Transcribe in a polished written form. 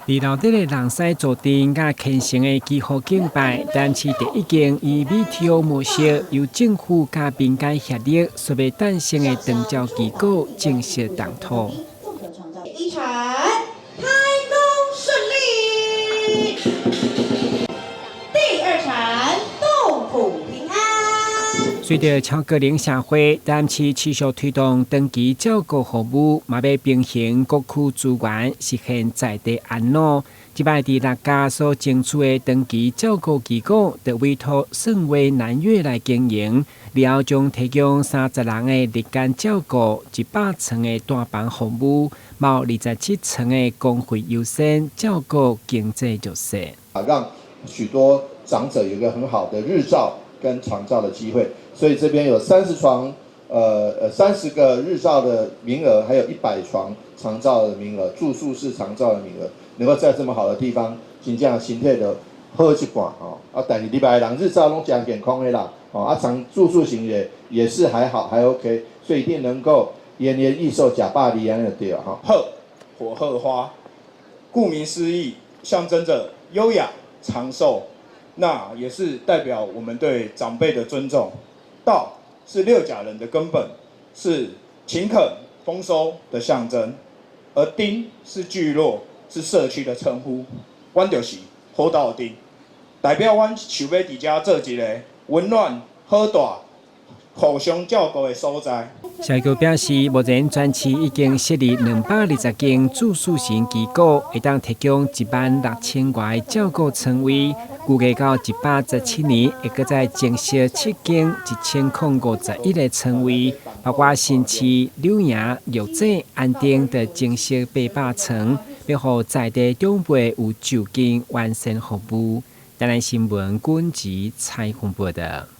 佇樓頂的人屎座陣佮虔誠的祈福敬拜，台南市第一間以 VTO 模式由政府佮民間協力所欲誕生的長照機構正式動土。一產開工順利，第二產洞府平安。隨著超高齡社會，台南市持續推動長期照顧服務，嘛欲平衡各區資源，實現在地安老。這擺佇六家所爭取的長期照顧機構，就委託盛威南岳來經營，了後將提供30人的日間照顧、100床的單房服務，嘛有27床的公費優先照顧經濟弱勢。啊，讓許多長者有一個很好的日照跟長照的機會，所以這邊有30床，30個日照的名額，還有100床長照的名額，住宿式長照的名額，能夠在這麼好的地方，真正身體就好一半吼。啊，但是禮拜人日照攏誠健康的啦，哦，啊，長住宿型也是還好，還 OK，所以一定能夠延年益壽，食百二按呢就對了哈。鶴，火鶴花，顧名思義，象徵着優雅長壽。那也是代表我們對長輩的尊重。稻是六甲人的根本，是勤懇豐收的象徵。而町是聚落，是社區的稱呼。阮就是好鬥陣，代表阮想欲佇遮做一個溫暖、好蹛、互相照顧的所在。社局表示，目前全市已經設立220間住宿型機構，會當提供1萬6千外照顧床位。估計到117年，會閣再增設七間1051個床位，包括新市、柳營、玉井、安定的增設800床，欲予在地長輩有就近完善服務。台南新聞軍籍採訪報道。